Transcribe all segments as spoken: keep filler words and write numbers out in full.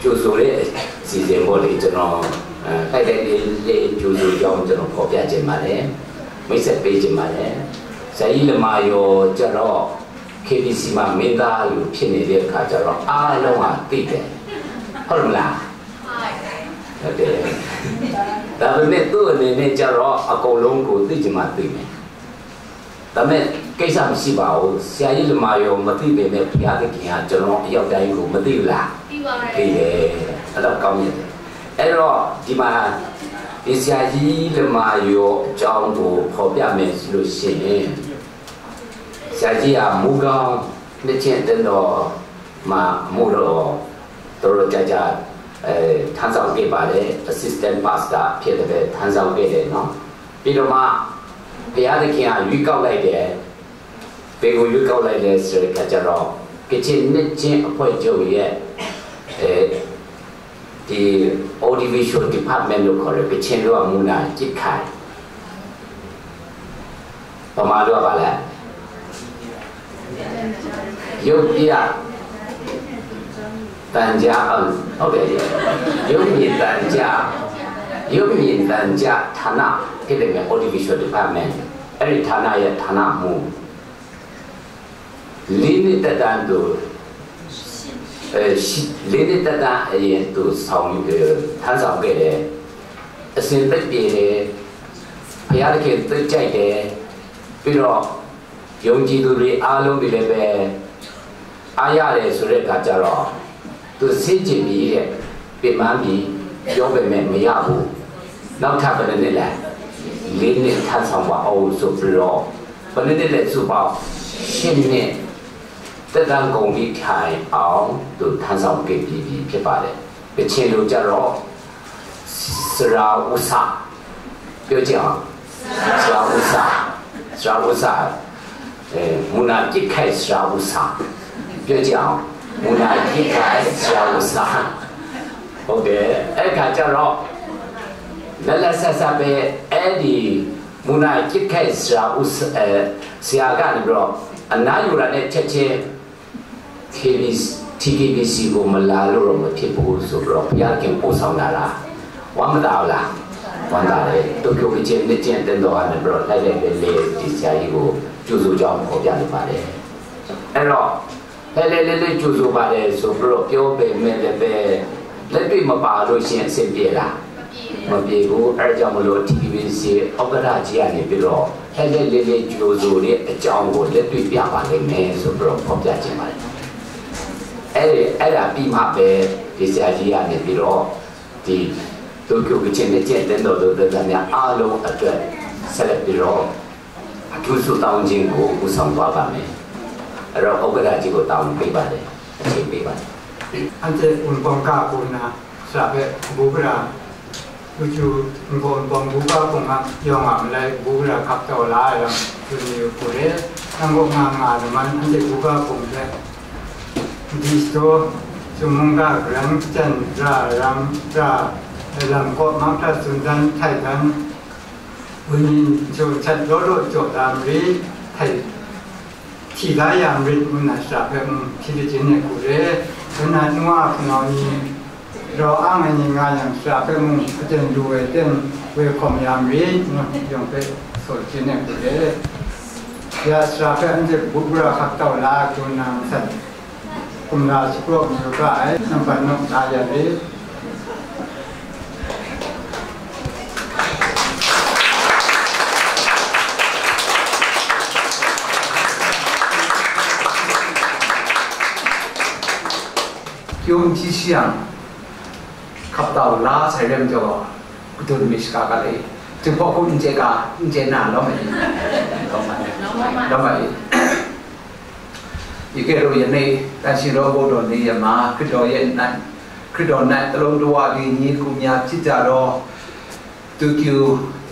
ကြိုဆိုတဲ့အစီအစဉ်ပေါ့လေ ကျွန်တော်အဲတိုက်တိုက်လေးလေးကြိုဆိုကြောင်းကျွန်တော်ဖော်ပြချင်ပါတယ်မိတ်ဆက်ပေးချင်ပါတယ်ဆရာကြီးလမယောကျတော့ KBC မှာမင်းသားလိုဖြစ်နေတဲ့အခါကျတော့အားလုံးကသိတယ်ဟုတ်မလားဟုတ်တယ်ဒါပေမဲ့သူ့အနေနဲ့ကျတော့အကုန်လုံးကိုသိချင်မှသိမယ်ဒါပေမဲ့ကိစ္စမရှိပါဘူးဆရာကြီးလမယောမသိပေမဲ့ဘုရားသခင်ကကျွန်တော်အရောက်တိုင်းကိုမသိဘူးလားသိပါတယ်သိတယ်အဲ့တော့ကောင်းမြတ်တယ်အဲ့တော့ဒီမှာဒီဆရာကြီးလမယောအကြောင်းကိုဖော်ပြမယ်ဆိုလို့ရှိရင်ဆရာကြီးကမူကောင်းနှစ်ချက်တင်းတော်မှာအမှုတော်တော်တော်ကြာကြာအဲထမ်းဆောင်ခဲ့ပါတယ် assistant pastor ဖြစ်တဲ့ထမ်းဆောင်ခဲ့တယ်နော်ပြီးတော့မှဘုရားသခင်ကရွေးကောက်လိုက်တယ်ဘယ်ကိုရွေးကောက်လိုက်လဲဆိုတဲ့အခါကျတော့ကချင်နှစ်ချင်းအဖွဲ့ချုပ်ရဲ့အဲဒီ audiovisual department လို့ခေါ်တဲ့ကချင်လိုအမူနာကြည့်ခိုင်ပမာလိုကပါလဲရုပ်ပြတန်ကြားအောင်ဟုတ်တယ်ရုပ်မြင်တန်ကြားရုပ်မြင်တန်ကြားဌာနဖြစ်တဲ့ audiovisual department အဲ့ဒီဌာနရဲ့ဌာနမှူးလေးနှစ်သက်တမ်းသူအဲရှိလေးနှစ်သက်တမ်းအရင်သူဆောင်ယူထမ်းဆောင်ခဲ့တယ်အစဉ်သိပ်ပြေတယ်ဘုရားသခင်သိပ်ကြိုက်တယ်ပြီးတော့ယုံကြည်သူတွေအားလုံးတွေလည်းပဲအားရတယ်ဆိုတဲ့အခါကျတော့သူဆင်းကျင်ပြီးတဲ့ပင်ပန်းပြီးပြောပေမဲ့မရဘူးနောက်ထပ်ဘယ်နှစ်နှစ်လဲလေးနှစ်ထမ်းဆောင်ပါအောင်ဆိုပြီးတော့ဘယ်နှစ်နှစ်လဲစုပေါင်းရှစ်နှစ် သက်တမ်းကုန်သည့်တိုင်အောင်သူထမ်းဆောင်ခဲ့ပြီးပြီဖြစ်ပါတယ်။ကချင်လိုကြတော့စရာဥစ္စာပြောကြည့်အောင်စရာဥစ္စာစရာဥစ္စာအဲမူနာကြည့်ခိုက်စရာဥစ္စာပြောကြည့်အောင်မူနာကြည့်ခိုက်စရာဥစ္စာဟုတ်တယ်အဲ့ခါကျတော့လက်လက်ဆက်ဆက်ပဲအဲ့ဒီမူနာကြည့်ခိုက်စရာဥစ္စာအဲဆရာကနေပြီးတော့အနားယူရတဲ့ချက်ချင်း KBC TKBC ကိုမလာလို့တော့မဖြစ်ဘူးဆိုတော့ဘုရားခင်ပို့ဆောင်လာတာဝမ်းမသာဘူးလားဝမ်းသာတယ်တို့ပြောကြည့်နှစ်ကျင့်တင်တော်ကနေပြီးတော့လိုက်လိုက်လေလေဒီဆရာကြီးကိုကျူးစုကြောင်းပေါ်ပြနေပါတယ်အဲ့တော့လိုက်လိုက်လေလေကျူးစုပါတယ်ဆိုပြီးတော့ပြောပေမဲ့လည်းပဲလက်တွေ့မပါလို့ရှင်အဆင်ပြေလားမပြေဘူးအဲဒါကြောင့်မလို့ TKBC ဥက္ကဋ္ဌကြီးကနေပြီးတော့ ဟဲလဲလဲလဲကြိုဆိုတဲ့အကြောင်းကိုလက်တွေ့ပြပါလိမ့်မယ်ဆိုပြီးတော့ဖော်ပြခြင်းပါတယ်။အဲ့ဒီအဲ့ဒါပြီးမှပဲဒီဆရာကြီးကနေပြီးတော့ဒီတို့ကျုပ်ကချင်တဲ့ကျင့်တဲ့တော်တို့သက်များအားလုံးအတွက်ဆက်လက်ပြီးတော့အထူးဆုတောင်းခြင်းကိုဦးဆောင်သွားပါမယ်။အဲ့တော့ဥက္ကဋ္ဌကြီးကိုတာဝန်ပေးပါတယ်။အချိန်ပေးပါတယ်။ Ante unpawng ga puna sa hpe, ngu gara, lucu npawng npawng ngu ga pung a yawng a malai ngu gara hkap tau la ai lam, tsun yu hku re, nang kaw nga nga laman, anhte ngu ga pung hpe, di sadaw, sumung ga garan, jan ra ram, ra ai lam kaw, mahkra tsun dan, htai dan, Wenyin jaw sat law law jaw da marit, htai hti la ya marit, ngu nna shara hpe mung hti lajin ai hku re, ngu nna nu a hpunau ni rau ang ai ni nga yang, shara hpe mung aten lu ai ten woi hkawm ya marit, ngu yawng hpe saw lajin ai hku re. Ya shara hpe anhte bup gara hkap tau la ai hku nna masat, Kumla shapraw mayu ga ai, nambat nawk la ya re. Kyung hpyi shi yang, hkap tau la sai rem jaw, kadun mi shaga ga le, Jinghpaw hku n chye ga, n chye na, lawm ai, lawm ai, lawm ai. ယကဲ့သို့ယနေ့တန်ရှင်သောဘုဒ္ဓနေရာမှာခရစ်တော်ရဲ့နတ်ခရစ်တော်၌တလုံးတဝဒီညီအစ်ကိုများဖြစ်ကြသောသူကျူ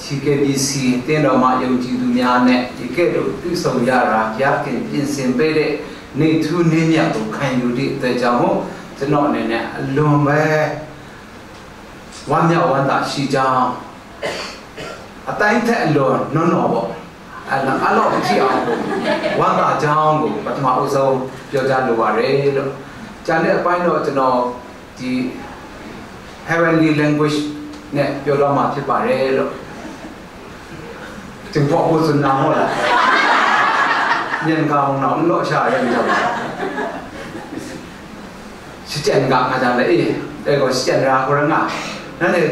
T K B C တင်းတော်မှယုံကြည်သူများနဲ့ယကဲ့သို့တွေ့ဆုံရတာဘုရားခင်ပြင်ဆင်ပေးတဲ့နေ့ထူးနေ့မြတ်ကိုခံယူသည့်အတွက်ကြောင့်မို့ကျွန်တော်အနေနဲ့အလွန်ပဲဝမ်းမြောက်ဝမ်းသာရှိကြောင်းအတိုင်းထက်အလွန်နုံးနော်ပေါ့အဲ့တော့အဲ့လောက်ကြည့်အောင်ကိုဝမ်းသာကြောင်းကိုပထမအဦးဆုံးပြောကြားလိုပါတယ်လို့ကျန်တဲ့အပိုင်းတော့ကျွန်တော် ဒီ heavenly language နဲ့ပြောတော့မှာဖြစ်ပါတယ်လို့ Jinghpaw hku tsun na mu la, myen ga mung nau n law sha ai myit, shachyen ga nga jang le, e, dai gaw shachyen ra hku rai nga, nanhte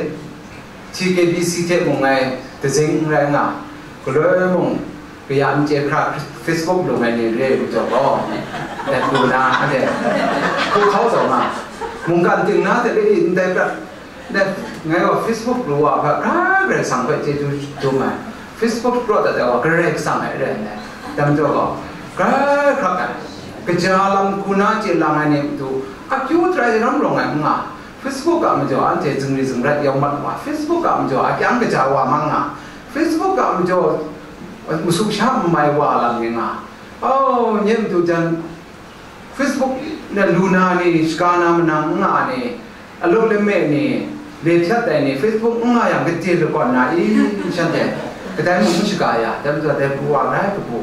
T K B C hte mung ngai tazing n rai nga, galoi mung kaya n chye hkra Facebook lu ai ni re ai majaw gaw, dai pru na, anhte hku hkau taw nga, mungkan ting na hte le, ndai prat, dai, ngai gaw Facebook lu wa hpe, Karai Kasang hpe chyeju dum ai, Facebook prat dat ai wa Karai Kasang ai re ai, dai majaw gaw, Karai hkrak ai, kaja lam hku na chye lang ai ni matu, akyu trai ram rawng ai n nga, Facebook a majaw anhte zingri zingrat yau mat wa, Facebook a majaw a kyang kaja wa mang nga, Facebook a majaw masum sha n mai wa lam ni nga, oh, nye matu jan, Facebook na lu na ni, shaga na manang n nga ni, alup lame ni, le hpyat ai ni, Facebook n nga yang, gade lakawn na i, shanhte, kadai mung n shaga ya, dai majaw dai pru wa grai kabu,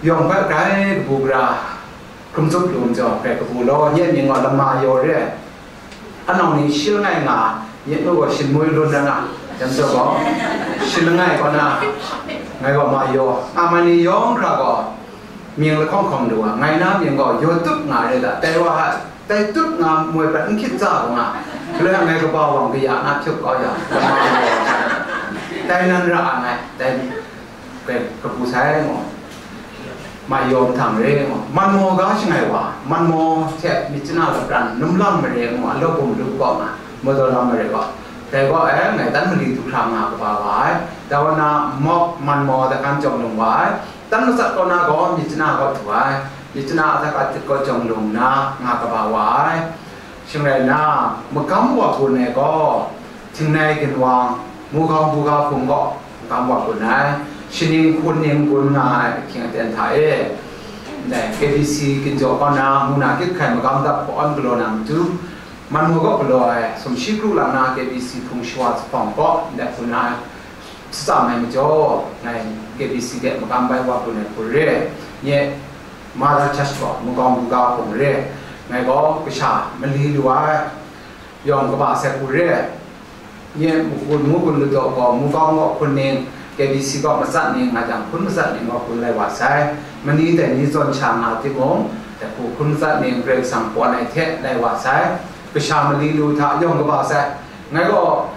yawng hpe grai kabu gara, hkrum tsup lu majaw, grai kabu law, nye mying gaw lama yaw re ai. Anau ni shi langai nga, nye nu gaw shin mui lun na nga, dai majaw gaw, shi langai kaw na, ngai gaw ma yaw, nga ma ni yawng hkra gaw, mying lahkawng hkawng du wa, ngai na mying gaw yaw tut nga re da, dai wa, dai tut nga moi prat n hkyit tsa u nga, galoi ngai kaba wang kaya na hpyup kau ya, dai nan ra a ngai, dai, kabu sai mu. Mai yaw hpang re ngu, man maw ga shangai wa, man maw hte myit chana lapran, num lam mare ngu, alaw bum lu kaw nga, madaw lam mare gaw, dai gaw, e, ngai dan mali du hkra nga kaba wa ai, dai wa na, mawk man maw da kan jawng lung wa ai, dan matsat kaw na gaw, myit chana gaw du ai, myit chana atak atit gaw jawng lung na nga kaba wa ai. Shing rai nna, magam wa gun ai gaw, Htingnai ginwang, mugau buga hpung gaw, magam wa gun ai, shaning hkun ning gun nga ai ahkying aten hta e, ndai K B C ginjaw kau na, mung na kyit hkai magam dap hpawn galaw na matu, man maw gaw galaw ai, sumshi kru lang na K B C hpung shawa zuphpawng gaw, ndai hpun na ai, shatsam ai majaw, ngai K B C de magam bai wa gun ai hku re, nye Mother Church gaw, mugau buga hpung re, ngai gaw kasha mali lu ai, yawng kaba sai hku re, nye mukun, mukun ladaw gaw, mugau gaw hkun ning, K B C gaw matsat ning nga jang, hkun matsat ning gaw hkun lai wa sai, mani dai ni zawn sha nga timung, dai hku hkun matsat ning Karai Kasang pawn ai hte lai wa sai, kasha mali lu hta yawng kaba sai, ngai gaw,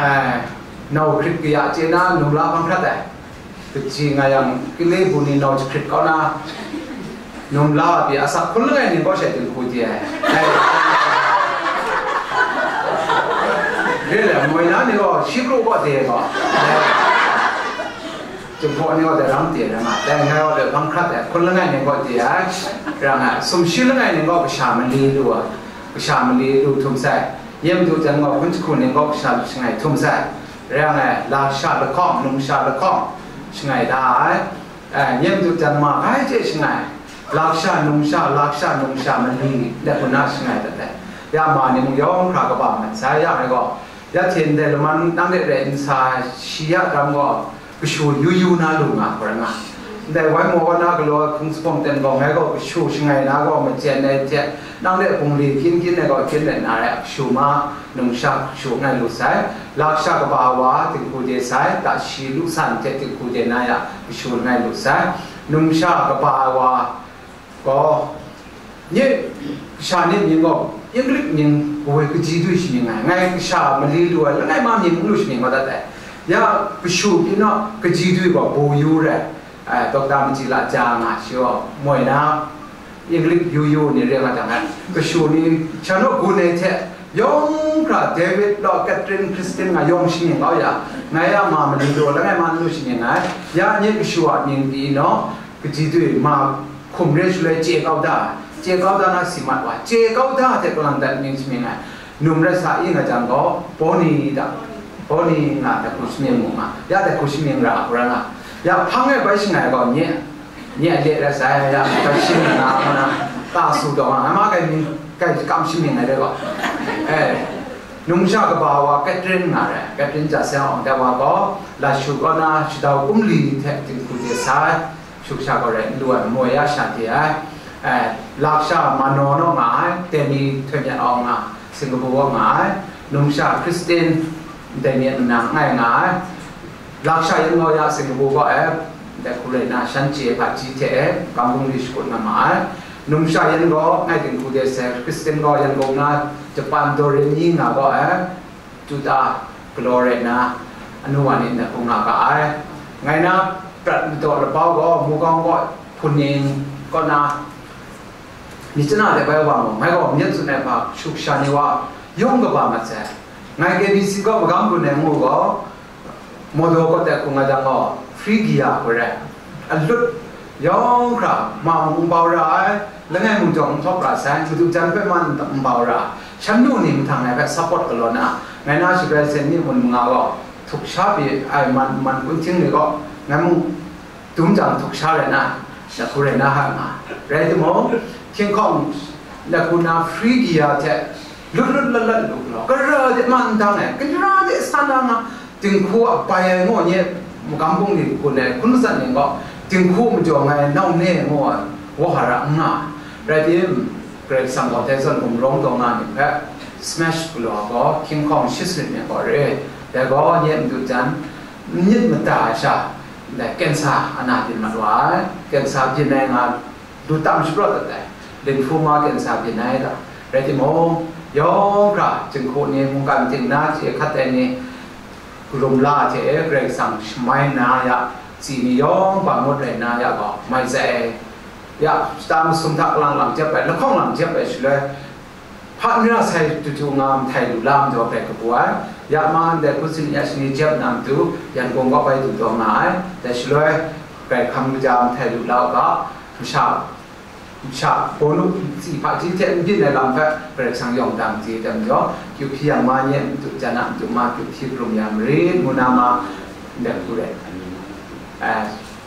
ai, nau hkrit kaya chye na, num la hpang hkrat ai. Kaji nga yang, kile bu ni nau jahkrit kau na, num la pyi, asak hkun langai ning gaw shai dinghku di ai. Dai, re le, moi na ni gaw, shi kru gaw de gaw. Dai, Jinghpaw ni gaw dai ram de rai nga, dai ngai gaw dai hpang hkrat ai, hkun langai ning gaw de ai, ra nga, sumshi langai ning gaw kasha mali lu ai, kasha mali lu htum sai, yem du jan gaw hkun jahku ning gaw kasha shangai htum sai, Rai nga ai, laksha lahkawng, numsha lahkawng, shangai da ai. Eh, nyem du jan ma gai hte shangai, laksha, numsha, laksha, numsha mali, let hpuna shangai dat ai. Ya ma ni mung yawng hkra kaba mat sai, ya ai gaw, ya hte ndai laman nang de rai nsa, shi ya dam gaw, kashu yu yu na lu nga, hkoi nga. Ndai wai maw na galaw hkung zuphpawng ten gaw, ngai gaw kashu shangai na gaw, machyen ai hte, nang de bungli hkyin hkyin ai gaw, hkyin let na rai, kashu ma, numsha, kashu ngai lu sai. Laksha kaba ai wa, dinghku de sai, tashi lu san hte dinghku de na ya, kashu langai lu sai. Numsha kaba ai wa gaw, nye kasha ni mying gaw, Inglik mying, kaji dui shamying ai, ngai kasha mali lu ai, langai ma mying n lu shamying mat dat ai. Ya kashu pyi naw, kaji dui gaw, Boyu rai, ai, Dokta Maji La Ja nga shi gaw, moi na, Inglik yu yu ni re nga jang ai, kashu ni sha naw gun ai hte, yawng hkra David law Catherine Christian nga yawng shamying kau ya, ngai a ma mali lu, langai ma n lu shamying ai, ya nye kashu a mying pyi naw, kaji dui ma hkum re shaloi chye kau da, chye kau da na si mat wa, chye kau da hte kalang dat mying shamying ai, Num rai sa i nga jang gaw, Boni da, Boni nga dai hku shamying mu nga, ya dai hku shamying ra hku rai nga, ya hpang e bai shangai gaw nye, nye le rai sai, ya bai shamying nga, nga na, ta su daw nga, nga ma kai mying, kai kam shamying ai dai gaw, eh, numsha kaba wa Catherine nga rai, Catherine Ja Seng Awng dai wa gaw, Lashu kaw na shadau kumli hte dinghku de sai, shu sha gaw rai n lu ai, moi ya sha de ai. Eh, Laksha Mano naw nga ai, Danny Htoi Myat Aung nga, Singapore gaw nga ai, Numsha Christine, Danny Myat Manang ngai nga ai, Laksha yan gaw ya Singapore gaw e, dai hku rai na, shan chye hpaji hte e, Kambung ni shakut nga ma ai, Numsha yan gaw ngai dinghku de se, Christine gaw Yangon na, Japan Dorin ni nga gaw e, Juda galaw rai nna, anu wa ni nna hkung nga ga ai. Ngai na prat madaw labau gaw, Mugawng gaw, Hpuning kaw na, myit chana de bai wa mu, ngai gaw myit tsun ai hpa, shuksha ni wa, yung kaba mat sai. Ngai K B C gaw magam gun ai ngu gaw, Mawdaw kaw de hkung ai jang gaw, Phrygia hku rai. Alut yawng hkra, ma mung n bau ra ai, langai mung jawng n htawk ra sai, madu jan hpe man n bau ra, shan nu ni mahtang ngai hpe support galaw na, ngai na shabrai sen ni mun manga gaw, htuk sha pyi ai man, man kunhting ni gaw, ngai mung dum jang htuk sha rai na, na hku rai na ha nga. Rai timung, hkying hkawng na hku na Phrygia hte lut lut lat lat lu galaw, kara de man n dang ai, kara de sa na nga, dinghku a bai ai ngaw nye, magam bungli hkun ai hkun matsat ning gaw, dinghku majaw ngai nau ne ngaw ai, wahara n nga. Rai tim, Karai Kasang gaw dai zawn gumrawng taw nga ni hpe, smash galaw ai gaw, hkying hkawng shi sanit myit gaw re, dai gaw nye madu jan, n myit mada ai sha, ndai kensa ana byin mat wa ai, kensa byin ai nga, lu tam shapraw dat ai, linhpu ma kensa byin ai ga, rai timung, yawng hkra, jinghku ni, mungkan ting na, chye hkat ai ni, Karum la hte e Karai Kasang shamai na ya, tsi ni yawng bang ngut rai na ya gaw, mai tsai ai. Ya, shata masum hta kalang lang jep ai, lahkawng lang jep ai shaloi, hpa n ra sai tutu nga mahtai lu la majaw bai kabu ai. Ya ma ndai hku sin ya shani jep na matu, Yangon kaw bai du taw nga ai. Dai shaloi, Karai hkam kaja mahtai lu la u ga, masha Sha, Bawnu ntsi hpaji hte n byin ai lam hpe Karai Kasang yawng dang chye ai majaw, kyu hpyi yang ma nye, madu jan a madu ma kyu hpyi hkrum ya marit, ngu na ma, ndai hku rai. Eh,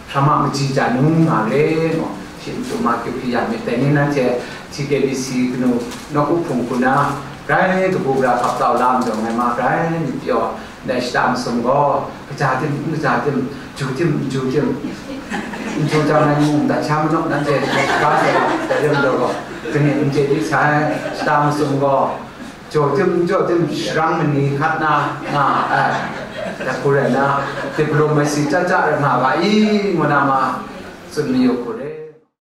hkra ma maji ja nu nga re, ngu, shi madu ma kyu hpyi ya myit dai ni, nanhte T K B C kanu nawku hpung hku na, rai kabu gara hkap tau la majaw, ngai ma rai myit pyaw, Dai shata masum gaw, kaja tim, n kaja tim, ju tim, n ju tim, n ju jang ai mung dat sha manaw, nanhte ga sai, dai lam daw gaw, kani n chye di sai, shata masum gaw, jaw tim, n jaw tim, sharang mani hkat na nga ai, dai hku rai na, diplomacy chyaja rai nga ga i, ngu na ma, tsun mayu.